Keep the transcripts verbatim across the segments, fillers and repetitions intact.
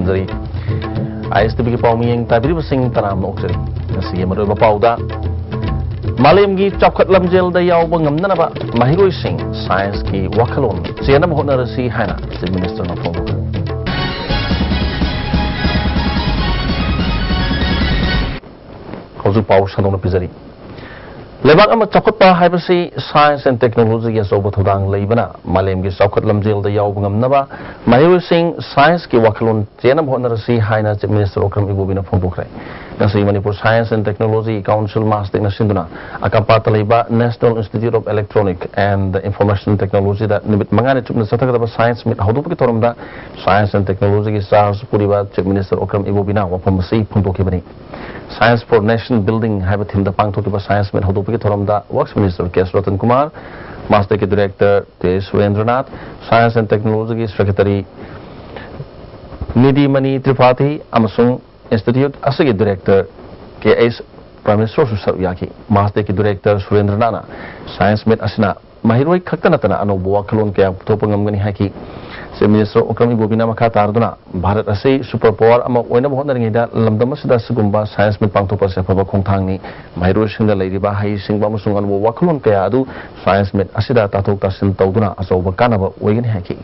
ꯖꯔꯤ꯫ ꯑꯥꯏ ꯑꯦꯁ T ꯚꯤꯒꯤ ꯄꯥꯎ ꯃꯤꯌꯦꯡ ꯇꯥꯕꯤꯔꯤꯕꯁꯤꯡ ꯇꯔꯥꯝꯅ ꯑꯣꯛꯆꯔꯤ꯫ ꯉꯁꯤꯒꯤ ꯃꯔꯨꯑꯣꯏꯕ ꯄꯥꯎꯗ, ꯃꯥꯂꯦꯝꯒꯤ ꯆꯥꯎꯈꯠ ꯂꯝꯖꯦꯜꯗ ꯌꯥꯎꯕ ꯉꯝꯅꯅꯕ ꯃꯍꯩꯔꯣꯏꯁꯤꯡ ꯁꯥꯏꯟꯁꯀꯤ ꯋꯥꯈꯜꯂꯣꯟ ꯆꯦꯟꯅꯕ ꯍꯣꯠꯅꯔꯁꯤ ꯍꯥꯏꯅ ꯆꯤꯐ ꯃꯤꯅꯤꯁꯇꯔꯅ ꯐꯣꯡꯗꯣꯛꯈ꯭ꯔꯦ꯫ ꯍꯧꯖꯤꯛ ꯄꯥꯎ ꯁꯟꯗꯣꯛꯅ ꯄꯤꯖꯔꯤ꯫ ꯂꯩꯕꯥꯛ ꯑꯃ ꯆꯥꯎꯈꯠꯄ ꯍꯥꯏꯕꯁꯤ ꯁꯥꯏꯟꯁ ꯑꯦꯟ ꯇꯦꯛꯅꯣꯂꯣꯖꯤꯒꯤ ꯑꯆꯧꯕ ꯊꯧꯗꯥꯡ ꯂꯩꯕꯅ ꯃꯥꯂꯦꯝꯒꯤ ꯆꯥꯎꯈꯠ ꯂꯝꯖꯦꯜꯗ ꯌꯥꯎꯕ ꯉꯝꯅꯕ ꯃꯍꯩꯔꯣꯏꯁꯤꯡ ꯁꯥꯏꯟꯁꯀꯤ ꯋꯥꯈꯜꯂꯣꯟ ꯆꯦꯟꯅꯕ ꯍꯣꯠꯅꯔꯁꯤ ꯍꯥꯏꯅ ꯆꯤꯐ ꯃꯤꯅꯤꯁꯇꯔ ꯑꯣꯀ꯭ꯔꯝ ꯏꯕꯣꯕꯤꯅ ꯐꯣꯡꯗꯣꯛꯈ꯭ꯔꯦ꯫ ꯉꯁꯤ Manipur science and technology council ꯃꯥꯁꯇꯦꯛꯅ ꯁꯤꯟꯗꯨꯅ ꯑꯀꯥꯄꯥꯠꯇ ꯂꯩꯕ national institute of electronic and information ꯇꯦꯛꯅꯣꯂꯣꯖꯤꯗ ꯅꯨꯃꯤꯠ ꯃꯉꯥꯅꯤ ꯆꯨꯞꯅ ꯆꯠꯊꯒꯗꯕ ꯁꯥꯏꯟꯁ ꯃꯤꯠ ꯍꯧꯗꯣꯛꯄꯒꯤ ꯊꯧꯔꯝꯗ ꯁꯥꯏꯟꯁ ꯑꯦꯟ ꯇꯦꯛꯅꯣꯂꯣꯖꯤꯒꯤ ꯆꯥꯔꯖ ꯄꯨꯔꯤꯕ ꯆꯤꯐ ꯃꯤꯅꯤꯁꯇꯔ ꯑꯣꯀ꯭ꯔꯝ ꯏꯕꯣꯕꯤꯅ ꯋꯥꯐꯝ ꯑꯁꯤ ꯐꯣꯡꯗꯣꯛꯈꯤꯕꯅꯤ꯫ Science for Nation Building ꯍꯥꯏꯕ ꯊꯤꯝꯗ ꯄꯥꯡꯊꯣꯛꯈꯤꯕ ꯁꯥꯏꯟꯁ ꯃꯤꯠ ꯍꯧꯗꯣꯛꯄꯒꯤ ꯊꯧꯔꯝꯗ ꯋꯔꯛꯁ ꯃꯤꯅꯤꯁꯇꯔ ꯀꯦ ꯑꯦꯁ ꯔꯇꯟ ꯀꯨꯃꯥꯔ, ꯃꯥꯁꯇꯦꯛꯀꯤ ꯗꯤꯔꯦꯛꯇꯔ ꯇꯦ ꯁꯨꯔꯦꯟꯗ꯭ꯔꯅꯥꯊ, ꯁꯥꯏꯟꯁ ꯑꯦꯟ ꯇꯦꯛꯅꯣꯂꯣꯖꯤꯒꯤ ꯁꯦꯀ꯭ꯔꯦꯇꯔꯤ ꯅꯤꯗꯤꯃꯅꯤ ꯇ꯭ꯔꯤꯄꯥꯊꯤ ꯑꯃꯁꯨꯡ ꯏꯟꯁꯇꯤꯇ꯭ꯌꯨꯠ ꯑꯁꯤꯒꯤ ꯗꯤꯔꯦꯛꯇꯔ ꯀꯦ ꯑꯩꯆ ꯄ꯭ꯔꯃꯦꯁꯣꯔꯁꯨ ꯁꯔꯨꯛ ꯌꯥꯈꯤ꯫ ꯃꯥꯁꯇꯦꯛꯀꯤ ꯗꯤꯔꯦꯛꯇꯔ ꯁꯨꯔꯦꯟꯗ꯭ꯔꯅꯥꯊꯅ ꯁꯥꯏꯟꯁ ꯃꯤꯠ ꯑꯁꯤꯅ ꯃꯍꯩꯔꯣꯏ ꯈꯛꯇ ꯅꯠꯇꯅ ꯑꯅꯧꯕ ꯋꯥꯈꯜꯂꯣꯟ ꯀꯌꯥ ꯄꯨꯊꯣꯛꯄ ꯉꯝꯒꯅꯤ ꯍꯥꯏꯈꯤ꯫ ꯆꯤꯐ ꯃꯤꯅꯤꯁꯇꯔ ꯑꯣꯀ꯭ꯔꯝ ꯏꯕꯣꯕꯤꯅ ꯃꯈꯥ ꯇꯥꯔꯗꯨꯅ, ꯚꯥꯔꯠ ꯑꯁꯤ ꯁꯨꯄꯔ ꯄꯥꯋꯔ ꯑꯃ ꯑꯣꯏꯅꯕ ꯍꯣꯠꯅꯔꯤꯉꯩꯗ ꯂꯝꯗꯝ ꯑꯁꯤꯗ ꯑꯁꯤꯒꯨꯝꯕ ꯁꯥꯏꯟꯁ ꯃꯤꯠ ꯄꯥꯡꯊꯣꯛꯄ ꯑꯁꯤ ꯑꯐꯕ ꯈꯣꯡꯊꯥꯡꯅꯤ꯫ ꯃꯍꯩꯔꯣꯏꯁꯤꯡꯗ ꯂꯩꯔꯤꯕ ꯍꯩꯁꯤꯡꯕ ꯑꯃꯁꯨꯡ ꯑꯅꯧꯕ ꯋꯥꯈꯜꯂꯣꯟ ꯀꯌꯥ ꯑꯗꯨ ꯁꯥꯏꯟꯁ ꯃꯤꯠ ꯑꯁꯤꯗ ꯇꯥꯊꯣꯛ ꯇꯥꯁꯤꯟ ꯇꯧꯗꯨꯅ ꯑꯆꯧꯕ ꯀꯥꯟꯅꯕ ꯑꯣꯏꯒꯅꯤ ꯍꯥꯏꯈꯤ꯫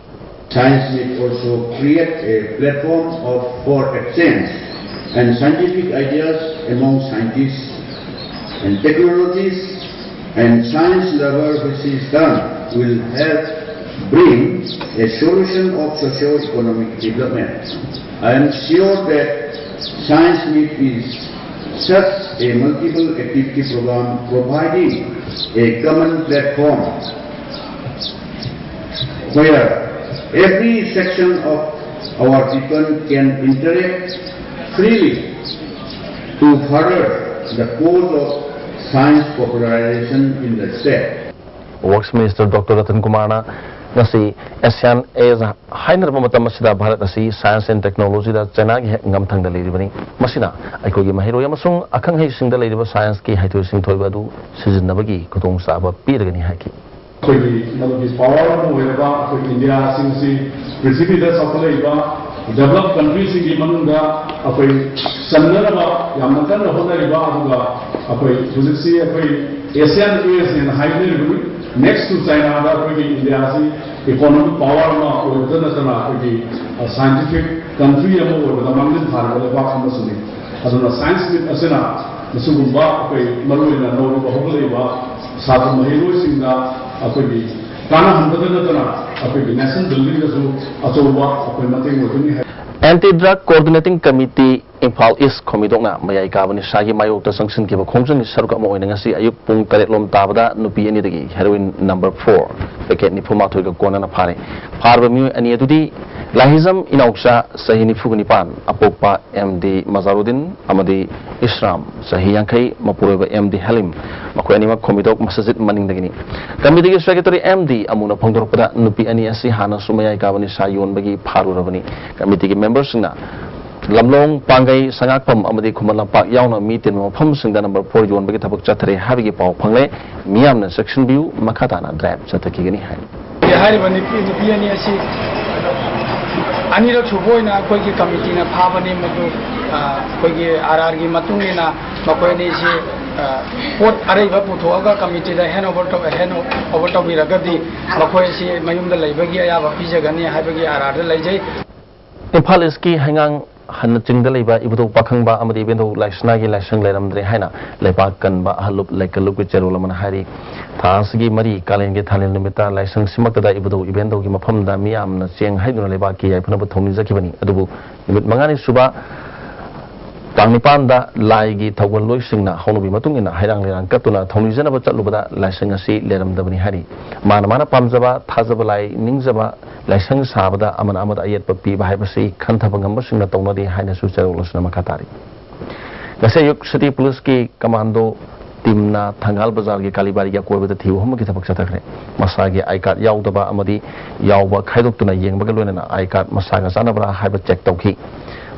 Science Meet also create a platform of, for exchange and scientific ideas among scientists and technologies and science lover, which in turn will help bring a solution of socio-economic development. I am sure that Science Meet is such a multiple activity program providing a common platform where every section of our people can interact freely to further the cause of science popularization in the state. Works minister doctor Ratan ꯀꯨꯃꯥꯔꯅ ꯉꯁꯤ Asian age ꯍꯥꯏꯅꯔꯕ ꯃꯇꯝ ꯑꯁꯤꯗ ꯚꯥꯔꯠ ꯑꯁꯤ science and ꯇꯦꯛꯅꯣꯂꯣꯖꯤꯗ ꯆꯥꯏꯅꯥꯒꯤ ꯍꯦꯛ ꯉꯝꯊꯪꯗ ꯂꯩꯔꯤꯕꯅꯤ꯫ ꯃꯁꯤꯅ ꯑꯩꯈꯣꯏꯒꯤ ꯃꯍꯩꯔꯣꯏ ꯑꯃꯁꯨꯡ ꯑꯈꯪ ꯑꯍꯩꯁꯤꯡꯗ ꯂꯩꯔꯤꯕ ꯁꯥꯏꯟꯁꯀꯤ ꯍꯩꯊꯣꯏ ꯁꯤꯡꯊꯣꯏꯕ ꯑꯗꯨ ꯁꯤꯖꯤꯟꯅꯕꯒꯤ ꯈꯨꯗꯣꯡꯆꯥꯕ ꯄꯤꯔꯒꯅꯤ ꯍꯥꯏꯈꯤ꯫ ꯑꯩꯈꯣꯏꯒꯤ ꯃꯗꯨꯒꯤ ꯄꯥꯋꯔ ꯑꯃ ꯑꯣꯏꯔꯕ ꯑꯩꯈꯣꯏꯒꯤ ꯏꯟꯗꯤꯌꯥ ꯑꯁꯤꯡꯁꯤ ꯄ꯭ꯔꯤꯊꯤꯕꯤꯗ ꯆꯥꯎꯈꯠꯂꯛꯏꯕ ꯗꯦꯕꯂꯞ ꯀꯟꯇ꯭ꯔꯤꯁꯤꯡꯒꯤ ꯃꯅꯨꯡꯗ ꯑꯩꯈꯣꯏ ꯆꯟꯅꯅꯕ ꯌꯥꯝꯅ ꯀꯟꯅ ꯍꯣꯠꯅꯔꯤꯕ, ꯑꯗꯨꯒ ꯑꯩꯈꯣꯏ ꯍꯧꯖꯤꯛꯁꯤ ꯑꯩꯈꯣꯏ ꯑꯦꯁꯤꯌꯥꯟ ꯑꯦꯖꯅ ꯍꯥꯏꯅꯔꯤꯕꯅꯤ, ꯅꯦꯛꯁ ꯇꯨ ꯆꯥꯏꯅꯥꯗ ꯑꯩꯈꯣꯏꯒꯤ ꯏꯟꯗꯤꯌꯥꯁꯤ ꯏꯀꯣꯅꯣꯃꯤꯛ ꯄꯥꯋꯔ ꯑꯃ ꯑꯣꯏꯕꯗ ꯅꯠꯇꯅ ꯑꯩꯈꯣꯏꯒꯤ ꯁꯥꯏꯟꯇꯤꯐꯤꯛ ꯀꯟꯇ꯭ꯔꯤ ꯑꯃ ꯑꯣꯏꯕꯗ ꯃꯥꯡꯖꯤꯜ ꯊꯥꯔꯕ ꯂꯩꯕꯥꯛ ꯑꯃꯁꯨꯅꯤ꯫ ꯑꯗꯨꯅ ꯁꯥꯏꯟꯁ ꯃꯤꯠ ꯑꯁꯤꯅ ꯃꯁꯤꯒꯨꯝꯕ ꯑꯩꯈꯣꯏ ꯃꯔꯨꯑꯣꯏꯅ ꯅꯧꯔꯤꯕ ꯍꯧꯒꯠꯂꯛꯏꯕ ꯁꯥꯇ꯭ꯔ ꯃꯍꯩꯔꯣꯏꯁꯤꯡꯗ ꯑꯩꯈꯣꯏꯒꯤ ꯀꯥꯟꯅꯍꯟꯕꯗ ꯅꯠꯇꯅ ꯑꯩꯈꯣꯏꯒꯤ ꯅꯦꯁꯟ ꯕꯤꯜꯗꯤꯡꯗꯁꯨ ꯑꯆꯧꯕ ꯑꯩꯈꯣꯏ ꯃꯇꯦꯡ ꯑꯣꯏꯒꯅꯤ ꯍꯥꯏ꯫ Anti drug coordinating committee Imphal east ꯈꯣꯝꯃꯤꯗꯣꯛꯅ ꯃꯌꯥꯏ ꯀꯥꯕ ꯅꯤꯁꯥꯒꯤ ꯃꯥꯌꯣꯛꯇ ꯆꯪꯁꯤꯟꯈꯤꯕ ꯈꯣꯡꯖꯪꯒꯤ ꯁꯔꯨꯛ ꯑꯃ ꯑꯣꯏꯅ ꯉꯁꯤ ꯑꯌꯨꯛ ꯄꯨꯡ ꯇꯔꯦꯠ ꯂꯣꯝ ꯇꯥꯕꯗ ꯅꯨꯄꯤ ꯑꯅꯤꯗꯒꯤ ꯍꯦꯔꯣꯏꯟ ꯅꯝꯕꯔ ꯐꯣꯔ ꯄꯦꯀꯦꯠ ꯅꯤꯐꯨ ꯃꯥꯊꯣꯏꯒ ꯀꯣꯟꯅꯅ ꯐꯥꯔꯦ꯫ ꯐꯥꯔꯕ ꯃꯤꯑꯣꯏ ꯑꯅꯤ ꯑꯗꯨꯗꯤ ꯂꯥꯍꯤꯖꯝ ꯏꯅꯥꯎꯆꯥ ꯆꯍꯤ ꯅꯤꯐꯨꯒ ꯅꯤꯄꯥꯟ, ꯑꯄꯣꯛꯄ ꯑꯦꯝ ꯗꯤ ꯃꯖꯥꯔꯨꯗꯤꯟ ꯑꯃꯗꯤ ꯏꯁ꯭ꯔꯥꯝ ꯆꯍꯤ ꯌꯥꯡꯈꯩ, ꯃꯄꯨꯔꯣꯏꯕ ꯑꯦꯝ ꯗꯤ ꯍꯂꯤꯝ, ꯃꯈꯣꯏ ꯑꯅꯤꯃꯛ ꯈꯣꯝꯃꯤꯗꯣꯛ ꯃꯁꯖꯤꯗ ꯃꯅꯤꯡꯗꯒꯤꯅꯤ꯫ ꯀꯃꯤꯇꯤꯒꯤ ꯁꯦꯀ꯭ꯔꯦꯇꯔꯤ ꯑꯦꯝ ꯗꯤ ꯑꯃꯨꯅ ꯐꯣꯡꯗꯣꯔꯛꯄꯗ, ꯅꯨꯄꯤ ꯑꯅꯤ ꯑꯁꯤ ꯍꯥꯟꯅꯁꯨ ꯃꯌꯥꯏ ꯀꯥꯕ ꯅꯤꯁꯥ ꯌꯣꯟꯕꯒꯤ ꯐꯥꯔꯨꯔꯕꯅꯤ꯫ ꯀꯃꯤꯇꯤꯒꯤ ꯃꯦꯝꯕꯔꯁꯤꯡꯅ ꯂꯝꯂꯣꯡ, ꯄꯥꯡꯒꯩ, ꯁꯉꯥꯛꯐꯝ ꯑꯃꯗꯤ ꯈꯨꯃꯟ ꯂꯝꯄꯥꯛ ꯌꯥꯎꯅ ꯃꯤ ꯇꯤꯟꯕ ꯃꯐꯝꯁꯤꯡꯗ ꯅꯝꯕꯔ ꯐꯣꯔ ꯌꯣꯟꯕꯒꯤ ꯊꯕꯛ ꯆꯠꯊꯔꯦ ꯍꯥꯏꯕꯒꯤ ꯄꯥꯎ ꯐꯪꯂꯦ꯫ ꯃꯤꯌꯥꯝꯅ ꯆꯦꯛꯁꯤꯟꯕꯤꯌꯨ, ꯃꯈꯥ ꯇꯥꯅ ꯗ꯭ꯔꯥꯏꯚ ꯆꯠꯊꯈꯤꯒꯅꯤ ꯍꯥꯏ꯫ ꯍꯥꯏꯔꯤꯕ ꯅꯨꯄꯤ ꯅꯨꯄꯤ ꯑꯅꯤ ꯑꯁꯤ ꯑꯅꯤꯔꯛ ꯁꯨꯕ ꯑꯣꯏꯅ ꯑꯩꯈꯣꯏꯒꯤ ꯀꯃꯤꯇꯤꯅ ꯐꯥꯕꯅꯤ꯫ ꯃꯗꯨ ꯑ, ꯑꯩꯈꯣꯏꯒꯤ ꯑꯥꯔ ꯑꯥꯔꯒꯤ ꯃꯇꯨꯡ ꯏꯟꯅ ꯃꯈꯣꯏ ꯑꯅꯤꯁꯤ ꯑ, ꯄꯣꯠ ꯑꯔꯩꯕ ꯄꯨꯊꯣꯛꯑꯒ ꯀꯃꯤꯇꯤꯗ ꯍꯦꯟ ꯑꯣꯚꯔ ꯇꯧ-, ꯍꯦꯟ ꯑꯣꯚꯔ ꯇꯧꯕꯤꯔꯒꯗꯤ ꯃꯈꯣꯏ ꯑꯁꯤ ꯃꯌꯨꯝꯗ ꯂꯩꯕꯒꯤ ꯑꯌꯥꯕ ꯄꯤꯖꯒꯅꯤ ꯍꯥꯏꯕꯒꯤ ꯑꯥꯔ ꯑꯥꯔꯗ ꯂꯩꯖꯩ꯫ ꯏꯝꯐꯥꯜ ꯏꯁꯀꯤ ꯍꯩꯉꯥꯡ ꯍꯟꯅ ꯆꯤꯡꯗ ꯂꯩꯕ ꯏꯕꯨꯙꯧ ꯄꯥꯈꯪꯕ ꯑꯃꯗꯤ ꯏꯕꯦꯟꯙꯧ ꯂꯥꯏꯁꯅꯥꯒꯤ ꯂꯥꯏꯁꯪ ꯂꯩꯔꯝꯗ꯭ꯔꯦ ꯍꯥꯏꯅ ꯂꯩꯄꯥꯛ ꯀꯟꯕ ꯑꯍꯜ ꯂꯨꯞ ꯂꯩꯀꯜ ꯂꯨꯞꯀꯤ ꯆꯦꯔꯣꯜ ꯑꯃꯅ ꯍꯥꯏꯔꯤ꯫ ꯊꯥ ꯑꯁꯤꯒꯤ ꯃꯔꯤ ꯀꯥꯂꯦꯟꯒꯤ ꯊꯥꯅꯤꯜ ꯅꯨꯃꯤꯠꯇ ꯂꯥꯏꯁꯪ ꯁꯤꯃꯛꯇꯗ ꯏꯕꯨꯙꯧ ꯏꯕꯦꯟꯙꯧꯒꯤ ꯃꯐꯝꯗ ꯃꯤꯌꯥꯝꯅ ꯆꯦꯡ ꯍꯩꯗꯨꯅ ꯂꯩꯕꯥꯛꯀꯤ ꯌꯥꯏꯐꯅꯕ ꯊꯧꯅꯤꯖꯈꯤꯕꯅꯤ꯫ ꯑꯗꯨꯕꯨ ꯅꯨꯃꯤꯠ ꯃꯉꯥꯅꯤ ꯁꯨꯕ ꯇꯥꯡ ꯅꯤꯄꯥꯟꯗ ꯂꯥꯏꯒꯤ ꯊꯧꯒꯜꯂꯣꯏꯁꯤꯡꯅ ꯍꯧꯅꯕꯤ ꯃꯇꯨꯡ ꯏꯟꯅ ꯍꯩꯔꯥꯡ ꯂꯩꯔꯥꯡ ꯀꯠꯇꯨꯅ ꯊꯧꯅꯤꯖꯅꯕ ꯆꯠꯂꯨꯕꯗ ꯂꯥꯏꯁꯪ ꯑꯁꯤ ꯂꯩꯔꯝꯗꯕꯅꯤ ꯍꯥꯏꯔꯤ꯫ ꯃꯥꯅ ꯃꯥꯅ ꯄꯥꯝꯖꯕ, ꯊꯥꯖꯕ ꯂꯥꯏ ꯅꯤꯡꯖꯕ ꯂꯥꯏꯁꯪ ꯁꯥꯕꯗ ꯑꯃꯅ ꯑꯃꯗ ꯑꯌꯦꯠꯄ ꯄꯤꯕ ꯍꯥꯏꯕꯁꯤ ꯈꯟꯊꯕ ꯉꯝꯕꯁꯤꯡꯅ ꯇꯧꯅꯗꯦ ꯍꯥꯏꯅꯁꯨ ꯆꯦꯔꯣꯜ ꯑꯁꯤꯅ ꯃꯈꯥ ꯇꯥꯔꯤ꯫ ꯉꯁꯤ ꯑꯌꯨꯛ ꯁꯤꯇꯤ ꯄꯨꯂꯤꯁꯀꯤ ꯀꯃꯥꯟꯗꯣ ꯇꯤꯝꯅ ꯊꯪꯒꯥꯜ ꯕꯖꯥꯔꯒꯤ ꯀꯥꯂꯤꯕꯥꯔꯤꯒꯤ ꯑꯀꯣꯏꯕꯗ ꯊꯤꯕ ꯍꯨꯝꯕꯒꯤ ꯊꯕꯛ ꯆꯠꯊꯈ꯭ꯔꯦ꯫ ꯃꯁꯥꯒꯤ ꯑꯥꯏ ꯀꯥꯔꯗ ꯌꯥꯎꯗꯕ ꯑꯃꯗꯤ ꯌꯥꯎꯕ ꯈꯥꯏꯗꯣꯛꯇꯨꯅ ꯌꯦꯡꯕꯒ ꯂꯣꯏꯅꯅ ꯑꯥꯏ ꯀꯥꯔꯗ ꯃꯁꯥꯒ ꯆꯥꯟꯅꯕ꯭ꯔꯥ ꯍꯥꯏꯕ ꯆꯦꯛ ꯇꯧꯈꯤ꯫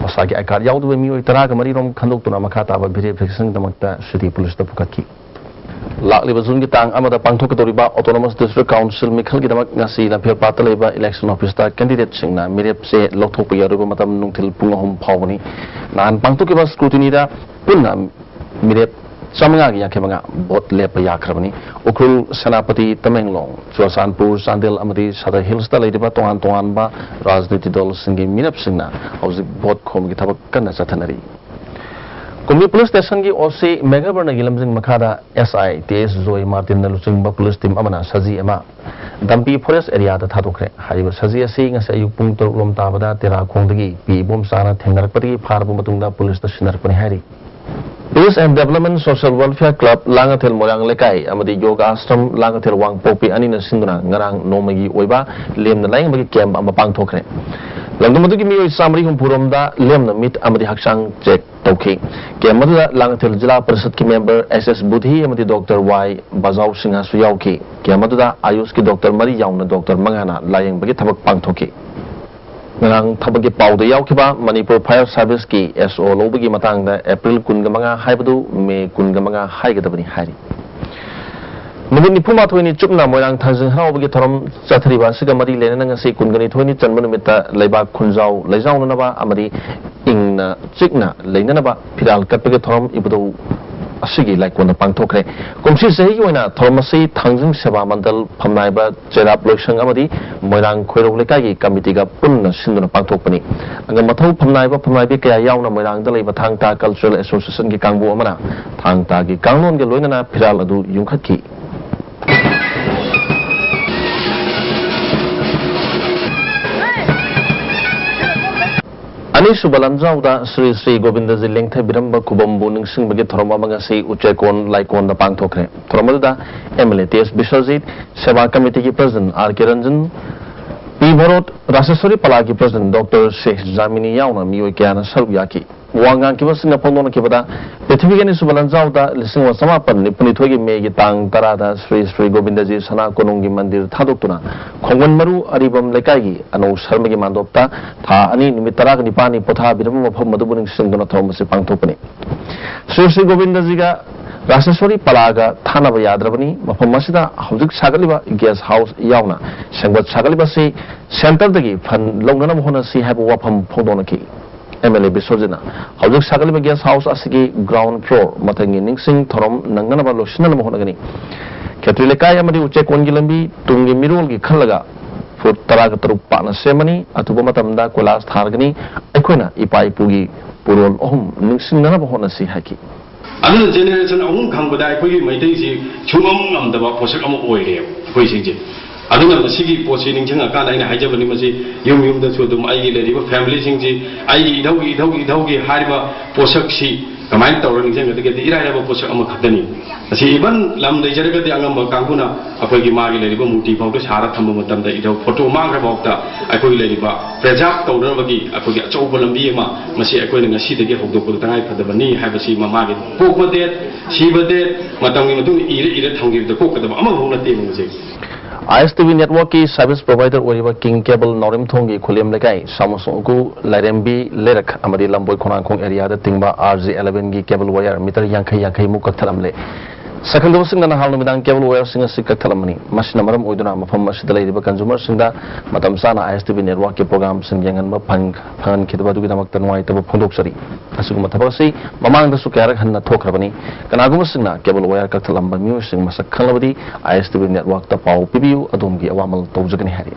ꯃꯁꯥꯒꯤ ꯑꯥꯏ ꯀꯥꯔꯗ ꯌꯥꯎꯗꯕ ꯃꯤꯑꯣꯏ ꯇꯔꯥꯒ ꯃꯔꯤ ꯔꯣꯝ ꯈꯟꯗꯣꯛꯇꯨꯅ ꯃꯈꯥ ꯇꯥꯕ ꯚꯦꯔꯤꯐꯤꯀꯦꯁꯟꯒꯤꯗꯃꯛꯇ ꯁꯤꯇꯤ ꯄꯨꯂꯤꯁꯇ ꯄꯨꯈꯠꯈꯤ꯫ ꯂꯥꯛꯂꯤꯕ ꯖꯨꯟꯒꯤ ꯇꯥꯡ ꯑꯃꯗ ꯄꯥꯡꯊꯣꯛꯀꯗꯧꯔꯤꯕ Autonomous District Council ꯃꯤꯈꯜꯒꯤꯗꯃꯛ ꯉꯁꯤ ꯂꯝꯐꯦꯜꯄꯥꯠꯇ ꯂꯩꯕ election office ꯇ candidate ꯁꯤꯡꯅ ꯃꯤꯔꯦꯞ ꯆꯦ ꯂꯧꯊꯣꯛꯄꯒꯤ ꯑꯔꯣꯏꯕ ꯃꯇꯝ ꯅꯨꯡꯊꯤꯜ ꯄꯨꯡ ꯑꯍꯨꯝ ꯐꯥꯎꯕꯅꯤ꯫ ꯅꯍꯥꯟ ꯄꯥꯡꯊꯣꯛꯈꯤꯕ scrutiny ꯗ ꯄꯨꯟꯅ ꯃꯤꯔꯦꯞ ꯆꯥꯃꯉꯥꯒꯤ ꯌꯥꯡꯈꯩ ꯃꯉꯥ vote ꯂꯦꯞꯄ ꯌꯥꯈ꯭ꯔꯕꯅꯤ꯫ ꯎꯈ꯭ꯔꯨꯜ, ꯁꯦꯅꯥꯄꯇꯤ, ꯇꯃꯦꯡꯂꯣꯡ, ꯆꯨꯔꯆꯥꯟꯄꯨꯔ, ꯆꯥꯟꯗꯦꯜ ꯑꯃꯗꯤ ꯁꯗꯔ Hills ꯇ ꯂꯩꯔꯤꯕ ꯇꯣꯉꯥꯟ ꯇꯣꯉꯥꯟꯕ ꯔꯥꯖꯅꯤꯇꯤ ꯗꯜꯁꯤꯡꯒꯤ ꯃꯤꯔꯦꯞꯁꯤꯡꯅ ꯍꯧꯖꯤꯛ vote ꯈꯣꯝꯕꯒꯤ ꯊꯕꯛ ꯀꯟꯅ ꯆꯠꯊꯅꯔꯤ꯫ ꯀꯨꯝꯕꯤ police station ꯒꯤ O C ꯃꯦꯘꯕꯔꯅꯒꯤ ꯂꯝꯖꯤꯡ ꯃꯈꯥꯗ S I T S ꯖꯣꯏ ꯃꯥꯔꯇꯤꯟꯅ ꯂꯨꯆꯤꯡꯕ police team ꯑꯃꯅ ꯁꯖꯤ ꯑꯃ ꯗꯝꯄꯤ forest area ꯗ ꯊꯥꯗꯣꯛꯈ꯭ꯔꯦ꯫ ꯍꯥꯏꯔꯤꯕ ꯁꯖꯤ ꯑꯁꯤ ꯉꯁꯤ ꯑꯌꯨꯛ ꯄꯨꯡ ꯇꯔꯨꯛ ꯂꯣꯝ ꯇꯥꯕꯗ ꯇꯦꯔꯥꯈꯣꯡꯗꯒꯤ ꯄꯤ ꯏꯕꯣꯝꯆꯥꯅ ꯊꯦꯡꯅꯔꯛꯄꯗꯒꯤ ꯐꯥꯔꯕ ꯃꯇꯨꯡꯗ police ꯇ ꯁꯤꯟꯅꯔꯛꯄꯅꯤ ꯍꯥꯏꯔꯤ꯫ Peace and Development Social Welfare Club Langathel ꯃꯣꯏꯔꯥꯡ ꯂꯩꯀꯥꯏ ꯑꯃꯗꯤ Yoga Ashram ꯂꯥꯡꯉꯊꯦꯜ ꯋꯥꯡꯄꯣꯛꯄꯤ ꯑꯅꯤꯅ ꯁꯤꯟꯗꯨꯅ ꯉꯔꯥꯡ ꯅꯣꯡꯃꯒꯤ ꯑꯣꯏꯕ ꯂꯦꯝꯅ ꯂꯥꯌꯦꯡꯕꯒꯤ camp ꯑꯃ ꯄꯥꯡꯊꯣꯛꯈ꯭ꯔꯦ꯫ ꯂꯝꯗꯝ ꯑꯗꯨꯒꯤ ꯃꯤꯑꯣꯏ ꯆꯥꯃꯔꯤ ꯍꯨꯝꯐꯨ ꯔꯣꯝꯗ ꯂꯦꯝꯅ ꯃꯤꯠ ꯑꯃꯗꯤ ꯍꯛꯆꯥꯡ check ꯇꯧꯈꯤ꯫ Camp ꯑꯗꯨꯗ ꯂꯥꯡꯉꯊꯦꯜ ꯖꯤꯂꯥ ꯄꯔꯤꯁꯠꯀꯤ member S S ꯕꯨꯙꯤ ꯑꯃꯗꯤ Doctor Y ꯕꯖꯥꯎ ꯁꯤꯡꯍꯁꯨ ꯌꯥꯎꯈꯤ꯫ Camp ꯑꯗꯨꯗ ꯑꯌꯨꯁꯀꯤ doctor ꯃꯔꯤ ꯌꯥꯎꯅ doctor ꯃꯉꯥꯅ ꯂꯥꯌꯦꯡꯕꯒꯤ ꯊꯕꯛ ꯄꯥꯡꯊꯣꯛꯈꯤ꯫ ꯉꯔꯥꯡ ꯊꯕꯛꯀꯤ ꯄꯥꯎꯗ ꯌꯥꯎꯈꯤꯕ ꯃꯅꯤꯄꯨꯔ Fire Service ꯀꯤ S O ꯂꯧꯕꯒꯤ ꯃꯇꯥꯡꯗ April ꯀꯨꯟꯒ ꯃꯉꯥ ꯍꯥꯏꯕꯗꯨ May ꯀꯨꯟꯒ ꯃꯉꯥ ꯍꯥꯏꯒꯗꯕꯅꯤ ꯍꯥꯏꯔꯤ꯫ ꯅꯨꯃꯤꯠ ꯅꯤꯐꯨ ꯃꯥꯊꯣꯏꯅꯤ ꯆꯨꯞꯅ ꯃꯣꯏꯔꯥꯡ ꯊꯥꯡꯖꯤꯡ ꯍꯔꯥꯎꯕꯒꯤ ꯊꯧꯔꯝ ꯆꯠꯊꯔꯤꯕ ꯑꯁꯤꯒ ꯃꯔꯤ ꯂꯩꯅꯅ ꯉꯁꯤ ꯀꯨꯟꯒ ꯅꯤꯊꯣꯏꯅꯤ ꯆꯟꯕ ꯅꯨꯃꯤꯠꯇ ꯂꯩꯕꯥꯛ ꯈꯨꯟꯖꯥꯎ ꯂꯩꯖꯥꯎꯅꯅꯕ ꯑꯃꯗꯤ ꯏꯪꯅ ꯆꯤꯛꯅ ꯂꯩꯅꯅꯕ ꯐꯤꯔꯥꯜ ꯀꯠꯄꯒꯤ ꯊꯧꯔꯝ ꯏꯕꯨꯙꯧ ꯑꯁꯤꯒꯤ ꯂꯥꯏꯀꯣꯟꯗ ꯄꯥꯡꯊꯣꯛꯈ꯭ꯔꯦ꯫ ꯀꯨꯝꯁꯤ ꯆꯍꯤꯒꯤ ꯑꯣꯏꯅ ꯊꯧꯔꯝ ꯑꯁꯤ ꯊꯥꯡꯖꯤꯡ ꯁꯦꯕꯥ ꯃꯟꯗꯜ, ꯐꯝꯅꯥꯏꯕ ꯆꯩꯔꯥꯞ ꯂꯣꯏꯁꯪ ꯑꯃꯗꯤ ꯃꯣꯏꯔꯥꯡ ꯈꯣꯏꯔꯧ ꯂꯩꯀꯥꯏꯒꯤ ꯀꯃꯤꯇꯤꯒ ꯄꯨꯟꯅ ꯁꯤꯟꯗꯨꯅ ꯄꯥꯡꯊꯣꯛꯄꯅꯤ꯫ ꯑꯉꯝ ꯑꯊꯧ ꯐꯝꯅꯥꯏꯕ ꯐꯝꯅꯥꯏꯕꯤ ꯀꯌꯥ ꯌꯥꯎꯅ ꯃꯣꯏꯔꯥꯡꯗ ꯂꯩꯕ ꯊꯥꯡ ꯇꯥ Cultural Association ꯒꯤ ꯀꯥꯡꯕꯨ ꯑꯃꯅ ꯊꯥꯡ ꯇꯥꯒꯤ ꯀꯥꯡꯂꯣꯟꯒ ꯂꯣꯏꯅꯅ ꯐꯤꯔꯥꯜ ꯑꯗꯨ ꯌꯨꯡꯈꯠꯈꯤ꯫ ꯑꯅꯤꯁꯨꯕ ꯂꯥꯟꯖꯥꯎꯗ ꯁ꯭ꯔꯤ ꯁ꯭ꯔꯤ ꯒꯣꯕꯤꯟꯗꯖꯤ ꯂꯦꯡꯊꯕꯤꯔꯝꯕ ꯈꯨꯕꯝꯕꯨ ꯅꯤꯡꯁꯤꯡꯕꯒꯤ ꯊꯧꯔꯝ ꯑꯃ ꯉꯁꯤ ꯎꯆꯦꯛꯀꯣꯟ ꯂꯥꯏꯀꯣꯟꯗ ꯄꯥꯡꯊꯣꯛꯈ꯭ꯔꯦ꯫ ꯊꯧꯔꯝ ꯑꯗꯨꯗ M L A T S Biswajit, ꯁꯦꯕꯥ ꯀꯃꯤꯇꯤꯒꯤ president R K ꯔꯟꯖꯟ, ꯄꯤ ꯚꯔꯣꯠ, ꯔꯥꯁꯦꯁ꯭ꯋꯔꯤ ꯄꯂꯥꯒꯤ president Doctor ꯁꯦ ꯖꯥꯃꯤꯅꯤ ꯌꯥꯎꯅ ꯃꯤꯑꯣꯏ ꯀꯌꯥꯅ ꯁꯔꯨꯛ ꯌꯥꯈꯤ꯫ ꯋꯥ ꯉꯥꯡꯈꯤꯕꯁꯤꯡꯅ ꯐꯣꯡꯗꯣꯛꯅꯈꯤꯕꯗ, ꯄ꯭ꯔꯤꯊꯤꯕꯤꯒꯤ ꯑꯅꯤꯁꯨꯕ ꯂꯥꯟꯖꯥꯎꯗ ꯂꯤꯁꯤꯡ ꯑꯃ ꯆꯃꯥꯄꯟ ꯅꯤꯐꯨ ꯅꯤꯊꯣꯏꯒꯤ ꯃꯦꯒꯤ ꯇꯥꯡ ꯇꯔꯥꯗ ꯁ꯭ꯔꯤ ꯁ꯭ꯔꯤ ꯒꯣꯕꯤꯟꯗꯖꯤ ꯁꯅꯥ ꯀꯣꯅꯨꯡꯒꯤ ꯃꯟꯗꯤꯔ ꯊꯥꯗꯣꯛꯇꯨꯅ ꯈꯣꯡꯒꯨꯟ ꯃꯔꯨ ꯑꯔꯤꯕꯝ ꯂꯩꯀꯥꯏꯒꯤ ꯑꯅꯧ ꯁꯔꯃꯒꯤ ꯃꯥꯟꯗꯣꯞꯇ ꯊꯥ ꯑꯅꯤ ꯅꯨꯃꯤꯠ ꯇꯔꯥꯒ ꯅꯤꯄꯥꯜꯅꯤ ꯄꯣꯊꯥꯕꯤꯔꯝꯕ ꯃꯐꯝ ꯑꯗꯨꯕꯨ ꯅꯤꯡꯁꯤꯡꯗꯨꯅ ꯊꯧꯔꯝ ꯑꯁꯤ ꯄꯥꯡꯊꯣꯛꯄꯅꯤ꯫ ꯁ꯭ꯔꯤ ꯁ꯭ꯔꯤ ꯒꯣꯕꯤꯟꯗꯖꯤꯒ ꯔꯥꯖꯦꯁ꯭ꯋꯔꯤ ꯄꯂꯥꯒ ꯊꯥꯅꯕ ꯌꯥꯗ꯭ꯔꯕꯅꯤ꯫ ꯃꯐꯝ ꯑꯁꯤꯗ ꯍꯧꯖꯤꯛ ꯁꯥꯒꯠꯂꯤꯕ ꯒꯦꯁ ꯍꯥꯎꯁ ꯌꯥꯎꯅ ꯁꯦꯝꯒꯠ ꯁꯥꯒꯠꯂꯤꯕ ꯑꯁꯤ ꯁꯦꯟꯇꯔꯗꯒꯤ ꯐꯟ ꯂꯧꯅꯅꯕ ꯍꯣꯠꯅꯁꯤ ꯍꯥꯏꯕ ꯋꯥꯐꯝ ꯐꯣꯡꯗꯣꯛꯅꯈꯤ꯫ ꯑꯦꯝ ꯑꯦꯜ ꯑꯦ ꯕꯤꯁ꯭ꯋꯖꯤꯠꯅ ꯍꯧꯖꯤꯛ ꯁꯥꯒꯠꯂꯤꯕ ꯒꯦꯁ ꯍꯥꯎꯁ ꯑꯁꯤꯒꯤ ꯒ꯭ꯔꯥꯎꯟ ꯐ꯭ꯂꯣꯔ ꯃꯊꯪꯒꯤ ꯅꯤꯡꯁꯤꯡ ꯊꯧꯔꯝ ꯅꯪꯅꯅꯕ ꯂꯣꯏꯁꯤꯟꯅꯅꯕ ꯍꯣꯠꯅꯒꯅꯤ꯫ ꯈꯦꯇ꯭ꯔꯤ ꯂꯩꯀꯥꯏ ꯑꯃꯗꯤ ꯎꯆꯦꯛꯀꯣꯟꯒꯤ ꯂꯝꯕꯤ ꯇꯨꯡꯒꯤ ꯃꯤꯔꯣꯜꯒꯤ ꯈꯜꯂꯒ ꯐꯨꯠ ꯇꯔꯥꯒ ꯇꯔꯨꯛ ꯄꯥꯛꯅ ꯁꯦꯝꯃꯅꯤ꯫ ꯑꯊꯨꯕ ꯃꯇꯝꯗ ꯀꯣꯏꯂꯥꯁ ꯊꯥꯔꯒꯅꯤ꯫ ꯑꯩꯈꯣꯏꯅ ꯏꯄꯥ ꯏꯄꯨꯒꯤ ꯄꯨꯔꯣꯜ ꯑꯍꯨꯝ ꯅꯤꯡꯁꯤꯡꯅꯅꯕ ꯍꯣꯠꯅꯁꯤ ꯍꯥꯏꯈꯤ꯫ ꯑꯗꯨꯅ ꯖꯦꯅꯦꯔꯦꯁꯟ ꯑꯍꯨꯝ ꯈꯪꯕꯗ ꯑꯩꯈꯣꯏꯒꯤ ꯃꯩꯇꯩꯁꯤ ꯁꯨꯡꯉꯝ ꯉꯝꯗꯕ ꯄꯣꯠꯁꯛ ꯑꯃ ꯑꯣꯏꯔꯦꯕ ꯑꯩꯈꯣꯏꯁꯤꯡꯁꯦ꯫ ꯑꯗꯨꯅ ꯃꯁꯤꯒꯤ ꯄꯣꯠꯁꯤ ꯅꯤꯡꯁꯤꯡꯉꯀꯥꯟꯗ ꯑꯩꯅ ꯍꯥꯏꯖꯕꯅꯤ, ꯃꯁꯤ ꯌꯨꯝ ꯌꯨꯝꯗꯁꯨ ꯑꯗꯨꯝ ꯑꯩꯒꯤ ꯂꯩꯔꯤꯕ ꯐꯦꯃꯤꯂꯤꯁꯤꯡꯁꯤ, ꯑꯩꯒꯤ ꯏꯙꯧꯒꯤ, ꯏꯙꯧꯒꯤ, ꯏꯙꯧꯒꯤ ꯍꯥꯏꯔꯤꯕ ꯄꯣꯠꯁꯛꯁꯤ ꯀꯃꯥꯏꯅ ꯇꯧꯔꯒ ꯅꯤꯡꯁꯤꯡꯒꯗꯒꯦꯗꯤ ꯏꯔꯥꯏ ꯂꯥꯏꯕ ꯄꯣꯠꯁꯛ ꯑꯃꯈꯛꯇꯅꯤ꯫ ꯃꯁꯤ ꯏꯚꯟ ꯂꯝ ꯂꯩꯖꯔꯒꯗꯤ ꯑꯉꯝꯕ ꯀꯥꯡꯕꯨꯅ ꯑꯩꯈꯣꯏꯒꯤ ꯃꯥꯒꯤ ꯂꯩꯔꯤꯕ ꯃꯨꯔꯇꯤ ꯐꯥꯎꯗ ꯁꯥꯔ ꯊꯝꯕ ꯃꯇꯝꯗ ꯏꯙꯧ ꯐꯣꯇꯣ ꯃꯥꯡꯈ꯭ꯔ ꯐꯥꯎꯗ ꯑꯩꯈꯣꯏꯒꯤ ꯂꯩꯔꯤꯕ ꯄ꯭ꯔꯦꯖꯥꯔꯚ ꯇꯧꯅꯕꯒꯤ ꯑꯩꯈꯣꯏꯒꯤ ꯑꯆꯧꯕ ꯂꯝꯕꯤ ꯑꯃ ꯃꯁꯤ ꯑꯩꯈꯣꯏꯅ ꯉꯁꯤꯗꯒꯤ ꯍꯧꯗꯣꯛꯄꯗ ꯇꯉꯥꯏ ꯐꯗꯕꯅꯤ ꯍꯥꯏꯕꯁꯤ ꯃꯃꯥꯒꯤ ꯄꯣꯛꯄ ꯗꯦꯠ, ꯁꯤꯕ ꯗꯦꯠ, ꯃꯇꯝꯒꯤ ꯃꯇꯨꯡ ꯏꯟꯅ ꯏꯔ ꯏꯔ ꯊꯝꯈꯤꯕꯗ ꯀꯣꯛꯀꯗꯕ ꯑꯃꯐꯥꯎ ꯅꯠꯇꯦꯕ ꯃꯁꯤ꯫ ꯑꯥꯏ ꯑꯦꯁ ꯇꯤ ꯚꯤ ꯅꯦꯠꯋꯥꯔꯛꯀꯤ ꯁꯔꯚꯤꯁ ꯄ꯭ꯔꯣꯚꯥꯏꯗꯔ ꯑꯣꯏꯔꯤꯕ ꯀꯤꯡ ꯀꯦꯕꯜ ꯅꯥꯎꯔꯦꯝꯊꯣꯡꯒꯤ ꯈꯨꯂꯦꯝ ꯂꯩꯀꯥꯏ ꯁꯥꯃꯨꯁꯣꯡ ꯎꯀꯨ ꯂꯥꯏꯔꯦꯝꯕꯤ ꯂꯩꯔꯛ ꯑꯃꯗꯤ ꯂꯝꯕꯣꯏ ꯈꯣꯡꯅꯥꯡꯈꯣꯡ ꯑꯦꯔꯤꯌꯥꯗ ꯇꯤꯡꯕ ꯑꯥꯔ ꯖꯤ ꯑꯦꯂꯦꯚꯦꯟꯒꯤ ꯀꯦꯕꯜ ꯋꯥꯌꯔ ꯃꯤꯇꯔ ꯌꯥꯡꯈꯩ ꯌꯥꯡꯈꯩꯃꯨꯛ ꯀꯛꯊꯠꯂꯝꯂꯦ꯫ ꯁꯛꯈꯪꯗꯕꯁꯤꯡꯅ ꯅꯍꯥꯟ ꯅꯨꯃꯤꯗꯥꯡ ꯀꯦꯕꯜ ꯋꯥꯌꯔꯁꯤꯡ ꯑꯁꯤ ꯀꯛꯊꯠꯂꯝꯕꯅꯤ꯫ ꯃꯁꯤꯅ ꯃꯔꯝ ꯑꯣꯏꯗꯨꯅ ꯃꯐꯝ ꯑꯁꯤꯗ ꯂꯩꯔꯤꯕ ꯀꯟꯖꯨꯃꯔꯁꯤꯡꯗ ꯃꯇꯝ ꯆꯥꯅ ꯑꯥꯏ ꯑꯦꯁ ꯇꯤ ꯚꯤ ꯅꯦꯠꯋꯥꯔꯛꯀꯤ ꯄ꯭ꯔꯣꯒ꯭ꯔꯥꯝꯁꯤꯡ ꯌꯦꯡꯍꯟꯕ ꯐꯪ-, ꯐꯪꯍꯟꯈꯤꯗꯕ ꯑꯗꯨꯒꯤꯗꯃꯛꯇ ꯅꯨꯡꯉꯥꯏꯇꯕ ꯐꯣꯡꯗꯣꯛꯆꯔꯤ꯫ ꯑꯁꯤꯒꯨꯝꯕ ꯊꯕꯛ ꯑꯁꯤ ꯃꯃꯥꯡꯗꯁꯨ ꯀꯌꯥꯔꯛ ꯍꯟꯅ ꯊꯣꯛꯈ꯭ꯔꯕꯅꯤ꯫ ꯀꯅꯥꯒꯨꯝꯕꯁꯤꯡꯅ ꯀꯦꯕꯜ ꯋꯥꯌꯔ ꯀꯛꯊꯠꯂꯝꯕ ꯃꯤꯑꯣꯏꯁꯤꯡ ꯃꯁꯛ ꯈꯪꯂꯕꯗꯤ ꯑꯥꯏ ꯑꯦꯁ ꯇꯤ ꯚꯤ ꯅꯦꯠꯋꯥꯔꯛꯇ ꯄꯥꯎ ꯄꯤꯕꯤꯌꯨ, ꯑꯗꯣꯝꯒꯤ ꯑꯋꯥꯃꯜ ꯇꯧꯖꯒꯅꯤ ꯍꯥꯏꯔꯤ꯫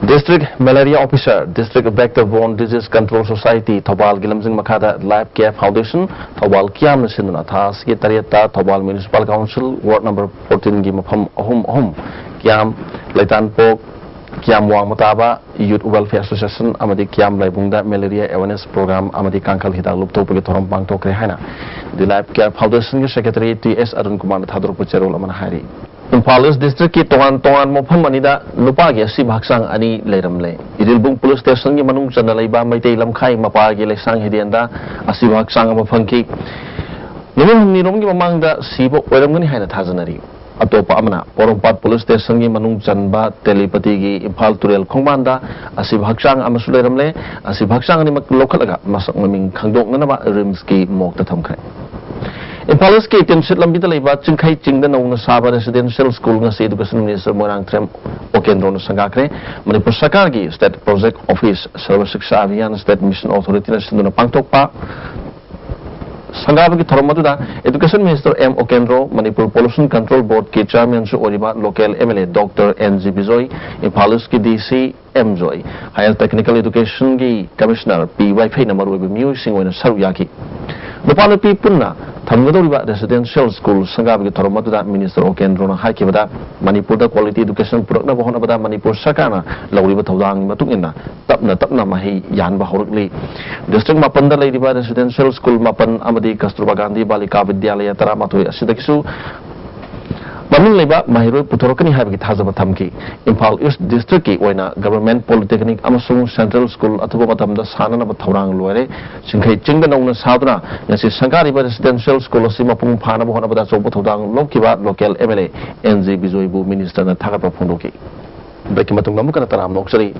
District Malaria Officer, District Vector Borne Disease Control Society, ꯊꯧꯕꯥꯜꯒꯤ ꯂꯝꯖꯤꯡ ꯃꯈꯥꯗ Life Care Foundation, ꯊꯧꯕꯥꯜ ꯀꯤꯌꯥꯝꯅ ꯁꯤꯟꯗꯨꯅ ꯊꯥ ꯑꯁꯤꯒꯤ ꯇꯔꯦꯠꯇ Thoubal Municipal Council Ward number fourteen ꯒꯤ ꯃꯐꯝ ꯑꯍꯨꯝ ꯑꯍꯨꯝ ꯀꯤꯌꯥꯝ, ꯂꯩꯇꯥꯟꯄꯣꯛ, ꯀꯤꯌꯥꯝ ꯋꯥꯡꯃ ꯇꯥꯕ Youth Welfare Association ꯑꯃꯗꯤ ꯀꯤꯌꯥꯝ ꯂꯥꯏꯕꯨꯡꯗ Malaria Awareness Program ꯑꯃꯗꯤ ꯀꯥꯡꯈꯜ ꯍꯤꯗꯥꯛ ꯂꯨꯞꯊꯣꯛꯄꯒꯤ ꯊꯧꯔꯝ ꯄꯥꯡꯊꯣꯛꯈ꯭ꯔꯦ ꯍꯥꯏꯅ The Life Care Foundation ꯒꯤ Secretary ꯇꯤ ꯑꯦꯁ ꯑꯔꯨꯟ ꯀꯨꯃꯥꯔꯅ ꯊꯥꯗꯣꯔꯛꯄ ꯆꯦꯔꯣꯜ ꯑꯃꯅ ꯍꯥꯏꯔꯤ꯫ ꯏꯝꯐꯥꯜ ꯏꯁ ꯗꯤꯁꯇ꯭ꯔꯤꯛꯀꯤ ꯇꯣꯉꯥꯟ ꯇꯣꯉꯥꯟꯕ ꯃꯐꯝ ꯑꯅꯤꯗ ꯅꯨꯄꯥꯒꯤ ꯑꯁꯤꯕ ꯍꯛꯆꯥꯡ ꯑꯅꯤ ꯂꯩꯔꯝꯂꯦ꯫ ꯏꯔꯤꯜꯕꯨꯡ ꯄꯨꯂꯤꯁ ꯁ꯭ꯇꯦꯁꯟꯒꯤ ꯃꯅꯨꯡ ꯆꯟꯅ ꯂꯩꯕ ꯃꯩꯇꯩ ꯂꯝꯈꯥꯏ ꯃꯄꯥꯒꯤ ꯂꯩꯁꯥꯡ ꯍꯤꯗꯦꯟꯗ ꯑꯁꯤꯕ ꯍꯛꯆꯥꯡ ꯑꯃ ꯐꯪꯈꯤ꯫ ꯅꯨꯃꯤꯠ ꯍꯨꯝꯅꯤꯔꯣꯝꯒꯤ ꯃꯃꯥꯡꯗ ꯁꯤꯕ ꯑꯣꯏꯔꯝꯒꯅꯤ ꯍꯥꯏꯅ ꯊꯥꯖꯅꯔꯤ꯫ ꯑꯇꯣꯞꯄ ꯑꯃꯅ ꯄꯣꯔꯣꯝꯄꯥꯠ ꯄꯨꯂꯤꯁ ꯁ꯭ꯇꯦꯁꯟꯒꯤ ꯃꯅꯨꯡ ꯆꯟꯕ ꯇꯦꯂꯤꯄꯇꯤꯒꯤ ꯏꯝꯐꯥꯜ ꯇꯨꯔꯦꯜ ꯈꯣꯡꯕꯥꯟꯗ ꯑꯁꯤꯕ ꯍꯛꯆꯥꯡ ꯑꯃꯁꯨ ꯂꯩꯔꯝꯂꯦ꯫ ꯑꯁꯤꯕ ꯍꯛꯆꯥꯡ ꯑꯅꯤꯃꯛ ꯂꯧꯈꯠꯂꯒ ꯃꯁꯛ ꯃꯃꯤꯡ ꯈꯪꯗꯣꯛꯅꯅꯕ ꯔꯤꯝꯁꯀꯤ ꯃꯣꯔꯒꯇ ꯊꯝꯈ꯭ꯔꯦ꯫ ꯏꯝꯐꯥꯜ ꯏꯁꯀꯤ ꯇꯤꯟꯁꯤꯠ ꯂꯝꯕꯤꯗ ꯂꯩꯕ ꯆꯤꯡꯈꯩ ꯆꯤꯡꯗ ꯅꯧꯅ ꯁꯥꯕ residential school ꯉꯁꯤ Education Minister ꯃꯣꯏꯔꯥꯡꯊꯦꯝ ꯑꯣꯀꯦꯟꯗ꯭ꯔꯣꯅ ꯁꯪꯒꯥꯈ꯭ꯔꯦ꯫ ꯃꯅꯤꯄꯨꯔ ꯁꯔꯀꯥꯔꯒꯤ State Project Office Sarva Shiksha Abhiyan State Mission Authorityꯅ ꯁꯤꯟꯗꯨꯅ ꯄꯥꯡꯊꯣꯛꯄ ꯁꯪꯒꯥꯕꯒꯤ ꯊꯧꯔꯝ ꯑꯗꯨꯗ Education Minister M Okendro, Manipur Pollution Control Boardꯀꯤ Chairmanꯁꯨ ꯑꯣꯏꯔꯤꯕ local MLA Doctor N G Bijoy, Imphal ꯏꯁꯀꯤ DC M Joy, Higher Technical Educationꯒꯤ Commissioner ꯄꯤ ꯋꯥꯏꯐꯩꯅ ꯃꯔꯨꯑꯣꯏꯕ ꯃꯤꯑꯣꯏꯁꯤꯡ ꯑꯣꯏꯅ ꯁꯔꯨꯛ ꯌꯥꯈꯤ꯫ ꯅꯨꯄꯥ ꯅꯨꯄꯤ ꯄꯨꯟꯅ ꯊꯝꯒꯗꯧꯔꯤꯕ residential school ꯁꯪꯒꯥꯕꯒꯤ ꯊꯧꯔꯝ ꯑꯗꯨꯗ Minister ꯑꯣꯀꯦꯟꯗ꯭ꯔꯣꯅ ꯍꯥꯏꯈꯤꯕꯗ, ꯃꯅꯤꯄꯨꯔꯗ quality education ꯄꯨꯔꯛꯅꯕ ꯍꯣꯠꯅꯕꯗ ꯃꯅꯤꯄꯨꯔ ꯁꯔꯀꯥꯔꯅ ꯂꯧꯔꯤꯕ ꯊꯧꯗꯥꯡꯒꯤ ꯃꯇꯨꯡ ꯏꯟꯅ ꯇꯞꯅ ꯇꯞꯅ ꯃꯍꯩ ꯌꯥꯟꯕ ꯍꯧꯔꯛꯂꯤ꯫ District ꯃꯥꯄꯟꯗ ꯂꯩꯔꯤꯕ residential school ꯃꯥꯄꯟ ꯑꯃꯗꯤ ꯀꯁꯇꯨꯔꯕꯥ ꯒꯥꯟꯙꯤ ꯕꯥꯂꯤꯀꯥ ꯕꯤꯗ꯭ꯌꯥꯂꯌ ꯇꯔꯥꯃꯥꯊꯣꯏ ꯑꯁꯤꯗꯒꯤꯁꯨ ꯃꯃꯤꯡ ꯂꯩꯕ ꯃꯍꯩꯔꯣꯏ ꯄꯨꯊꯣꯔꯛꯀꯅꯤ ꯍꯥꯏꯕꯒꯤ ꯊꯥꯖꯕ ꯊꯝꯈꯤ꯫ ꯏꯝꯐꯥꯜ East Districtꯀꯤ ꯑꯣꯏꯅ Government Polytechnic ꯑꯃꯁꯨꯡ Central School ꯑꯊꯨꯕ ꯃꯇꯝꯗ ꯁꯥꯅꯅꯕ ꯊꯧꯔꯥꯡ ꯂꯣꯏꯔꯦ꯫ ꯆꯤꯡꯈꯩ ꯆꯤꯡꯗ ꯅꯧꯅ ꯁꯥꯗꯨꯅ ꯉꯁꯤ ꯁꯪꯒꯥꯔꯤꯕ residential school ꯑꯁꯤ ꯃꯄꯨꯡ ꯐꯥꯅꯕ ꯍꯣꯠꯅꯕꯗ ꯑꯆꯧꯕ ꯊꯧꯗꯥꯡ ꯂꯧꯈꯤꯕ local MLA ꯑꯦꯟ ꯖꯤ ꯕꯤꯖꯣꯏꯕꯨ Ministerꯅ ꯊꯥꯒꯠꯄ ꯐꯣꯡꯗꯣꯛꯈꯤ꯫ Breakꯀꯤ ꯃꯇꯨꯡꯗ ꯑꯃꯨꯛꯀ ꯍꯟꯅ ꯇꯔꯥꯝꯅ ꯑꯣꯛꯆꯔꯤ꯫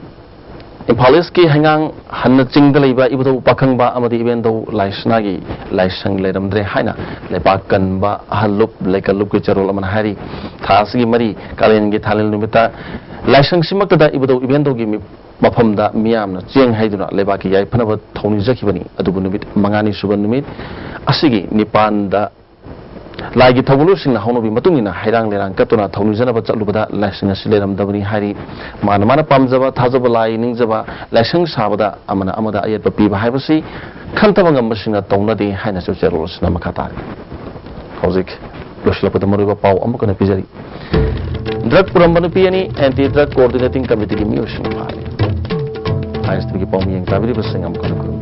ꯏꯝꯐꯥꯜ Eastꯀꯤ ꯍꯩꯉꯥꯡ ꯍꯟꯅ ꯆꯤꯡꯗ ꯂꯩꯕ ꯏꯕꯨꯙꯧ ꯄꯥꯈꯪꯕ ꯑꯃꯗꯤ ꯏꯕꯦꯟꯙꯧ ꯂꯥꯏꯁꯅꯥꯒꯤ ꯂꯥꯏꯁꯪ ꯂꯩꯔꯝꯗ꯭ꯔꯦ ꯍꯥꯏꯅ ꯂꯩꯄꯥꯛ ꯀꯟꯕ ꯑꯍꯜ ꯂꯨꯞ ꯂꯩꯀꯜ ꯂꯨꯞꯀꯤ ꯆꯦꯔꯣꯜ ꯑꯃꯅ ꯍꯥꯏꯔꯤ꯫ ꯊꯥ ꯑꯁꯤꯒꯤ ꯃꯔꯤ, ꯀꯥꯂꯦꯟꯒꯤ ꯊꯥꯂꯦꯜ ꯅꯨꯃꯤꯠꯇ ꯂꯥꯏꯁꯪꯁꯤꯃꯛꯇꯗ ꯏꯕꯨꯙꯧ ꯏꯕꯦꯟꯙꯧꯒꯤ ꯃꯤ-, ꯃꯐꯝꯗ ꯃꯤꯌꯥꯝꯅ ꯆꯦꯡ ꯍꯩꯗꯨꯅ ꯂꯩꯕꯥꯛꯀꯤ ꯌꯥꯏꯐꯅꯕ ꯊꯧꯅꯤꯖꯈꯤꯕꯅꯤ꯫ ꯑꯗꯨꯕꯨ ꯅꯨꯃꯤꯠ ꯃꯉꯥꯅꯤ ꯁꯨꯕ ꯅꯨꯃꯤꯠ ꯑꯁꯤꯒꯤ ꯅꯤꯄꯥꯟꯗ ꯂꯥꯏꯒꯤ ꯊꯧꯒꯜꯂꯣꯟꯁꯤꯡꯅ ꯍꯧꯅꯕꯤ ꯃꯇꯨꯡ ꯏꯟꯅ ꯍꯩꯔꯥꯡ ꯂꯩꯔꯥꯡ ꯀꯠꯇꯨꯅ ꯊꯧꯅꯤꯖꯅꯕ ꯆꯠꯂꯨꯕꯗ ꯂꯥꯏꯁꯪ ꯑꯁꯤ ꯂꯩꯔꯝꯗꯕꯅꯤ ꯍꯥꯏꯔꯤ꯫ ꯃꯥꯅ ꯃꯥꯅ ꯄꯥꯝꯖꯕ, ꯊꯥꯖꯕ ꯂꯥꯏ ꯅꯤꯡꯖꯕ ꯂꯥꯏꯁꯪ ꯁꯥꯕꯗ ꯑꯃꯅ ꯑꯃꯗ ꯑꯌꯦꯠꯄ ꯄꯤꯕ ꯍꯥꯏꯕꯁꯤ ꯈꯟꯊꯕ ꯉꯝꯕꯁꯤꯡꯅ ꯇꯧꯅꯗꯦ ꯍꯥꯏꯅꯁꯨ ꯆꯦꯔꯣꯜ ꯑꯁꯤꯅ ꯃꯈꯥ ꯇꯥꯔꯤ꯫ ꯍꯧꯖꯤꯛ ꯂꯣꯏꯁꯤꯜꯂꯛꯄꯗ ꯃꯔꯨꯑꯣꯏꯕ ꯄꯥꯎ ꯑꯃꯨꯛ ꯍꯟꯅ ꯄꯤꯖꯔꯤ꯫ Drug ꯄꯨꯔꯝꯕ ꯅꯨꯄꯤ ꯑꯅꯤ Anti Drug Coordinating Committeeꯒꯤ ꯃꯤꯑꯣꯏꯁꯤꯡꯅ ꯐꯥꯔꯦ꯫ ISTVꯒꯤ ꯄꯥꯎ ꯃꯤꯠꯌꯦꯡ ꯇꯥꯕꯤꯔꯤꯕꯁꯤꯡ ꯑꯃꯨꯛ ꯍꯟꯅ